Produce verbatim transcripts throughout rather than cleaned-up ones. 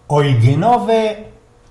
Ojgynowe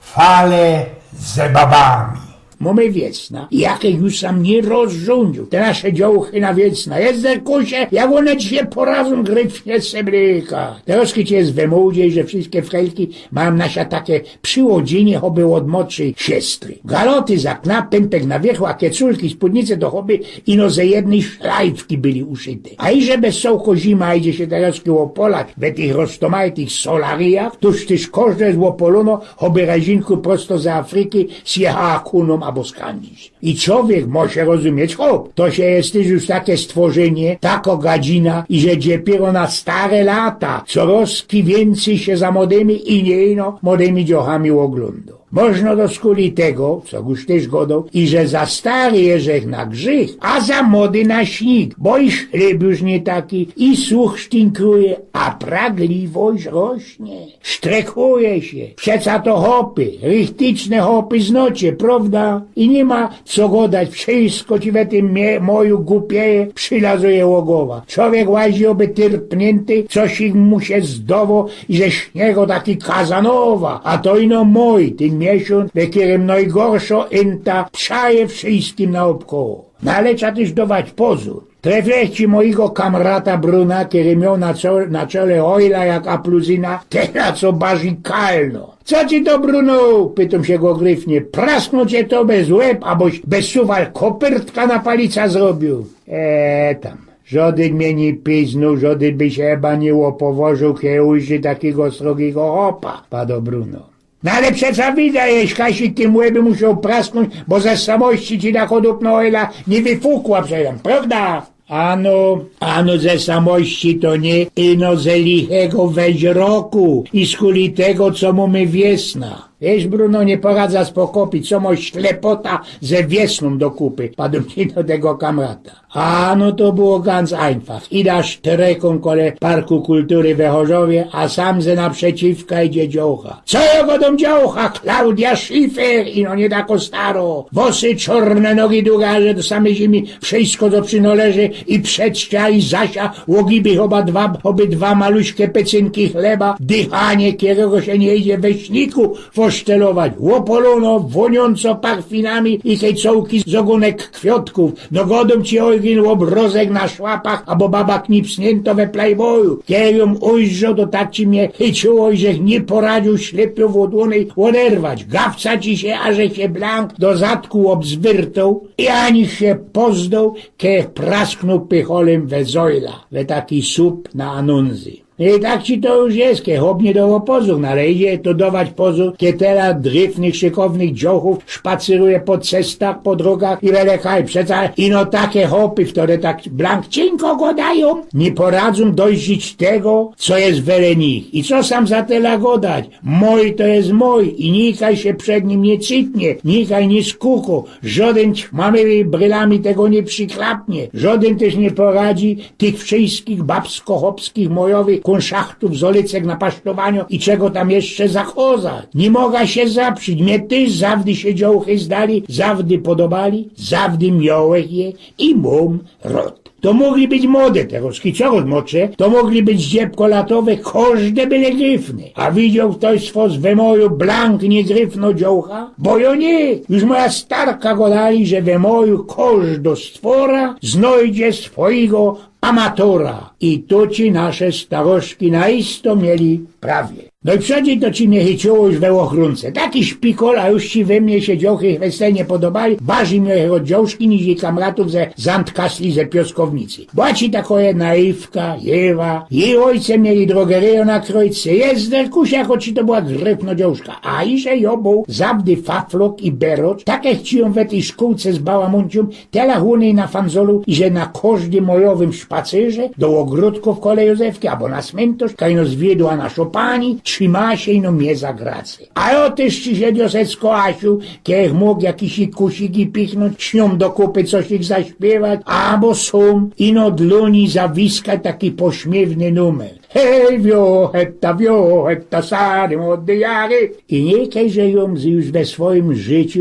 fale ze babami. Mōmy wiesna, jakej już sam niy rozrządziōł. Te nasze dziołchy na wiesna. Jezu, kusie, jak ône ci sie poradzōm, gryfnie se mlyka. Terŏz kej je we modzie, że wszyjske felki majōm na sie take prziłodziynie, choby ôd młodszej siestry. Galoty za knap, pynpek na wiyrchu, a keculki, spōdnice to choby ino ze jednyj szlajfki były uszyte. A iże bez cołko zima idzie sie terŏz ôpolać we tych roztōmajtych solaryjach, tōż tyż kożdŏ je ôpolōnŏ, choby rezinku prosto z Afryki zjechała Kunōm abo skandzik. I czowiek, może rozumieć chop, to sie je tyż już take stworzynie, tako gadzina, iże dopiyro na stare lata corŏz wiyncyj sie za młodymi i niy ino młodymi dziołchami ôglōndŏ. Możno to skuli tego, co już tyż gŏdōł, iże za stary jeżech na grzych, a za młody na śniyg, bo i szlyb już niy taki, i słuch sztynkruje, a pragliwość rośnie. Sztrekuje sie. Przeca to chopy, richtyczne chopy znŏcie, prŏwda? I niy ma co gŏdać, wszyjsko ci we tym mie-, moju gupieje, przilazuje ô gowa. Czowiek łazi ôby tyrpniynty, coś ich mu sie zdŏwŏ, iże śniego taki Kazanowa, a to ino moj, tyn miesiōnc, we kerym nojgorszŏ ynta przaje wszyjskim naôbkoło. No ale trza tyż dŏwać pozōr. Trefiyłech ci mojigo kamrata Bruna, kery mioł na czo-, na czole ojla jak apluzyna, tera co bardzij kalno. „Co ci to, Bruno?” pytōm sie go gryfnie. „Prasnōł cie to bez łeb, aboś bez suwal kopyrtka na palica zrobiōł?” E, tam. Żŏdyn mie niy piznōł, żŏdyn by sie chyba niy ôpowożōł, kej ujrzy takigo srogigo chopa, padŏ Bruno. No ale przeca widać, żeś Kasik tym łebym musioł prasnōńć, bo ze samości ci tako dupno ojla niy wyfukła przeca, prŏwda? Ano, ano ze samości to niy, ino ze lichego weźroku i skuli tego, co mōmy wiesna. Wiysz, Bruno, niy poradzã spokopij, co mŏsz ślepota ze wiesnōm do kupy, padōm ci do tego kamrata. A no to było ganz einfach. Idã sztrekōm kole Parku Kultury we Chorzowie, a sam ze naprzeciwka idzie dziołcha. Co jŏ gŏdōm, dziołcha? Klaudia Schiffer, ino niy tako starŏ. Włosy czŏrne, nogi duge, aże do samyj zimi, wszyjsko co przinŏleży, i przedscia, i zasia, ôgibie choba dwa, choby dwa maluśke pycynki chleba, dychanie, kerego sie niy idzie we śniku, fosztelować, ôpolōnŏ, wōniōncŏ parfinami i kej cołki z ôgōnek kwiŏtkōw. No gŏdōm ci, Ojgyn, ôbrozek na szłapach, abo baba knipsniynto we Playboyu. Kej jōm ujrzoł, to tak ci mie chyciło, żech niy poradziōł ślepio ôd łōnej ôderwać. Gawca ci sie, a żech sie blank do zadku ôbzwyrtoł i ani sie pozdoł, kej prasknōł pycholym we zojla, we taki sup na anōnzy. I tak ci to już je, kej chop niy dŏwŏ pozōr, no ale idzie to dŏwać pozōr, kej tela dryfnych, szykownych dziołchōw szpacyruje po cestach, po drōgach i welechaj, przeca ino take chopy, wtore tak blankciynko gŏdajōm, niy poradzōm dojrzić tego, co je wele nich. I co sam za tela gŏdać? Moj to je moj i nikaj sie przed nim niy cytnie, nikaj niy skukŏ, żŏdyn ćmamymi brylami tego niy prziklapnie, żŏdyn tyż niy poradzi tych wszyjskich babsko-chopskich mojowych kunszachtōw, zolycek, napasztowaniŏ i czego tam jeszcze zachŏdzać. Niy moga sie zaprzić, mie tyż zawdy sie dziołchy zdali, zawdy podobali, zawdy miołech je i mōm rŏd. To mogli być mode te roski, co rŏd młodsze, to mogli być zdziebkolatowe, kożde byle gryfne. A widzioł ftoś z wŏs we moju blank niygryfno dziołcha? Bo jŏ niy, już moja starka gŏdali, że we moju kożdo stwora znojdzie swojigo amatora. I tu ci nasze staroszki naisto mieli prawie. No i przecież to ci mie chyciło już we ôchrōnce. Taki szpikol, a już ci we mie sie dziołchy chweste niy podobali, bardzij mie ôchrōnki niż i kamratōw ze Zandkasli, ze Pioskownicy. Bo a ci tako je naiwka, jewa, jij ôjce mieli drogeryjõ na Krojce, jezder kusiako, ci to była gryfno dziołszka. A iże jŏ bōł zawdy faflok i berocz, tak jak ci jōm we tyj szkōłce zbałamōnciōm, tela chłōnej na fanzolu, iże na kożdym mojowym szpacyrze do ôgrōdkōw kole Józefki abo na smyntŏrz, kaj no zwiedła naszŏ pani, trzima sie ino mie za gracy. A jŏ tyż ci sie, dziosecko Asiu, kech mōg jakiś kusik i pichnōńć, śniōm do kupy coś ich zaśpiewać, abo sōm ino dlōni zawiskać taki pośmiywny numer. Hej, wio, heta, wio, heta, sary, młody, jary. I niykej żech jōm już we swojim życiu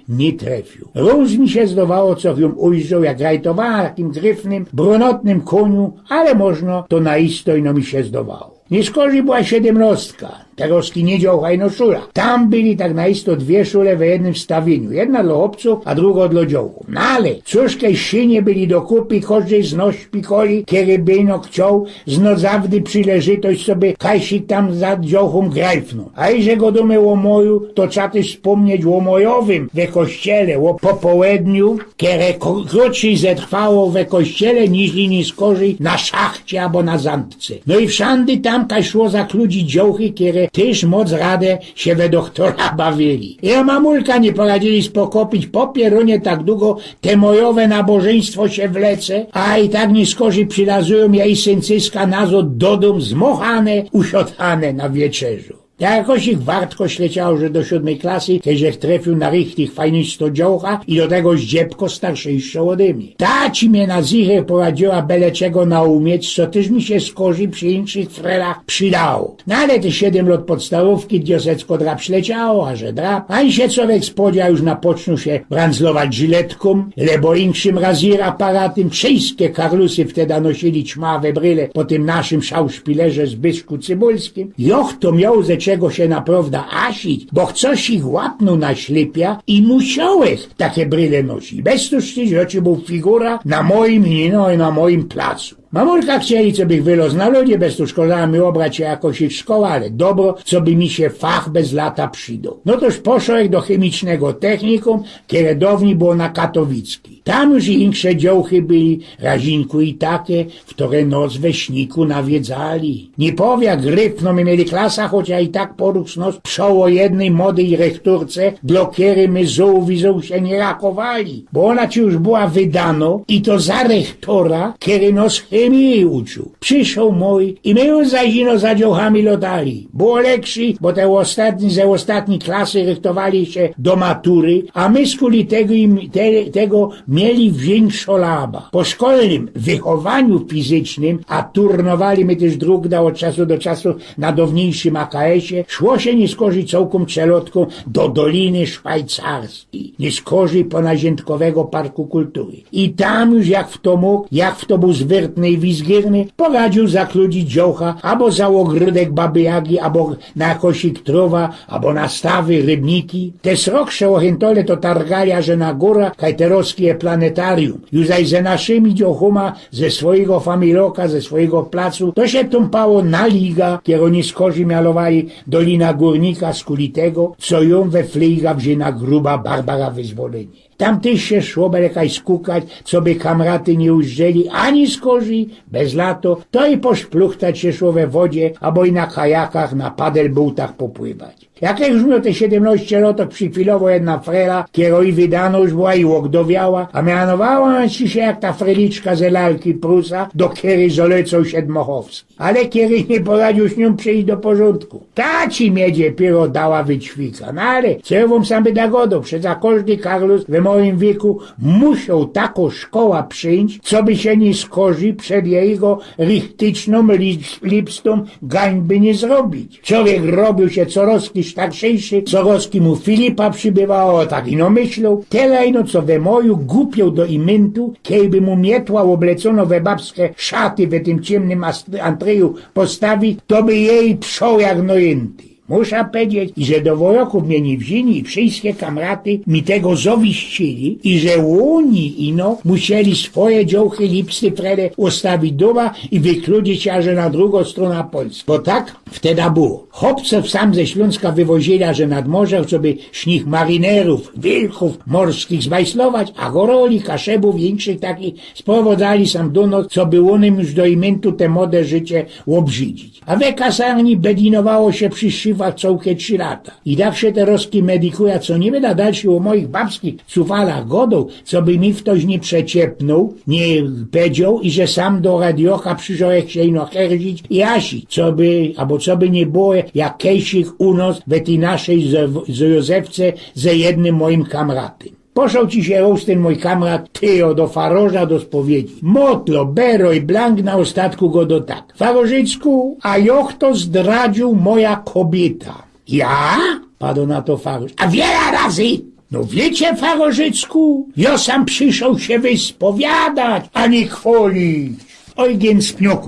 niy trefiōł. Rōz mi sie zdowało, co jōm ujrzoł, jak rajtowała na takim gryfnym, brōnotnym kōniu, ale możno to naisto ino mi sie zdowało. Niy szkorzij była siedymnŏstka. Terŏzki niy dziołcha, ino szula. Tam byli tak na isto dwie szule we jednym wstawiyniu. Jedna dlŏ chłopcōw, a drugŏ dlŏ dziołchōw. No ale, cōż kej szynie byli do kupy, kożdy znoś szpikoli, kery by ino chcioł, znoć zawdy przileżytość, co by kajsik tam za dziołchōm grajfnōł. A iże godōmy ô moju, to trza tyż spōmnieć ô mojowym we kościele, ô popołedniu, kere ko-, krōcij zetrwało we kościele, niźli niskorzij na szachcie abo na zantce. No i wszandy tam kaj szło zakludzić dziołchy, kere tyż moc rade sie we dochtora bawiyli. I ô mamulka niy poradziyli spokopić, po pierōnie tak dugo te mojowe nabożyństwo sie wlece, a i tak niskorzij przilazujōm jej syncyska nazŏd do dōm zmochane, usiotane na wieczerzu. Jakoś ich wartko śleciało, że do siōdmyj klasy, kej żech trefiył na richtig fajnisto dziołcha i do tego zdziebko starszejszŏ ôde mie. Ta ci mie na zicher poradziyła bele czego naumieć, co tyż mi sie skorzij przi inkszych frelach przidało. No ale te siedym lŏt podstawōwki, diosecko drap śleciało, a że drap, ani sie cowiek spodzioł, już na poczniu sie brandzlować żyletkōm, lebo inkszym raziraparatym, wszyjske karlusy wteda nosiyli ćmawe bryle po tym naszym szauszpilerze Zbyszku Cybulskim. Jŏch to mioł ze czego sie naprŏwda asić, bo chtos ich łapnōł na ślypia i musiołech take bryle nosić. Bez to sztyś ôczy bōł figura na mojim i no, na mojim placu. Mamulka chcieli, co bych wyloz na ludzie, bez to szkoda mi ôbrać sie jakoś ich szkoła, ale dobro, co by mi sie fach bez lata przidoł. No toż poszołech do chymicznego technikōm, kere downij było na Katowicki. Tam już i inksze dziołchy byli, razinku i take, wtore nos we śniku nawiedzali. Niy powiym, jak gryfno my mieli klasa, choć ja i tak poruch nos przoło jednyj młodyj rechtorce, dlŏ kerej my zołwizoł sie niy rachowali, bo ôna ci już była wydano i to za rechtora, kery nos chymije uczōł. Przyszoł moj i my już zaś ino za dziołchami lotali. Było lekszyj, bo te ôstatni ze ôstatnij klasy rychtowali sie do matury, a my skuli tego, im, te, tego mieli wziōńć szolaba. Po szkolnym wychowaniu fizycznym, a turnowali my tyż drugda ôd czasu do czasu na downiyjszym A K S-ie, szło sie niy skorzij cołkōm przelotku do Doliny Szwajcarskij. Niy skorzij ponaziyntkowego Parku Kultury. I tam już jak fto mōg, jak fto bōł zwyrtny i wizgierny, poradziōł zakludzić dziołcha, abo za ôgrōdek Baby Jagi, abo na jakosik trōwa, abo na stawy, rybniki. Te srok sie ô chyntole to targali, a że na gōra, kaj terŏzki je planetarium. Już zaś ze naszymi dziołchōma ze swojigo familoka, ze swojigo placu, to sie tōmpało na liga, kerōm niy skorzij mianowali Dolina Gōrnika, skuli tego, co jōm we flyga wziyna gruba Barbara Wyzwolenie. Tam tyż sie szło bele kaj skukać, coby kamraty niy uźdzeli, ani skorzij, bez lato, to i poszpluchtać sie szło we wodzie, abo i na kajakach, na padelbōtach popływać. Jak żech już mioł te siedymnŏście lŏt, to przifilowo jedna frela, kerŏ i wydano już była i ôgdowiała, a mianowała sie jak ta freliczka ze lalki Prusa, do kerej zalecoł sie Dmochowski. Ale kerej niy poradziōł z niōm przijś do porzōndku. Ta ci mie dopiyro dała wyćwika. No ale, co jŏ wōm sam byda godoł? Przeca kożdy karlus we mojim wieku musioł tako szkoła przijś, coby sie niy skorzij przed jejigo richtycznōm lip-, lipstōm gańby niy zrobić. Czowiek robiył sie corŏz starszejszy, corŏz mu filipa przibywało, tak ino myśloł. Tela ino co we moju gupioł do imyntu, kejby mu mietła ôblecono we babske szaty we tym ciymnym ast-, antryju postawić, to by jej przoł jak nojynty. Musza pedzieć, iże do wojŏkōw mie niy wziyni i wszyjske kamraty mi tego zowiścili, iże ôni ino musieli swoje dziołchy, lipsty, frele ôstawić dōma i wykludzić sie aże na drugõ strōna Polski. Bo tak wteda było. Chopcōw sam ze Ślōnska wywozyli aże nad morze, coby z nich marinerōw, wilkōw morskich zmajslować, a Goroli, Kaszebōw i inkszych takich sprowodzali sam do nos, coby ônym już do imyntu te mode życie ôbrzydzić. A we kasarni bedinowało sie przi szufach cołke trzi lata. I tak sie terŏzki medikujã, co niy byda dalszy ô mojich babskich cufalach godoł, coby mi ftoś niy przeciepnōł, niy pedzioł, iże sam do radioka przyszołech sie ino herzić i jasić, coby, abo coby niy było, jak kejsik u nos we tyj naszej Zo-, Zo-, Józefce ze jednym mojim kamratym. Poszoł ci sie rŏz tyn mōj kamrat, tyjo, do faroża do spowiedzi. Motlo, bero i blank, na ôstatku godo tak: Farożycku, a jŏ chto zdradziōł moja kobiyta? Ja? Pado na to faroż. A wiela razy? No wiycie, farożycku, jŏ sam przyszoł sie wyspowiadać, a niy chwolić. Ojgyn z Pnioku.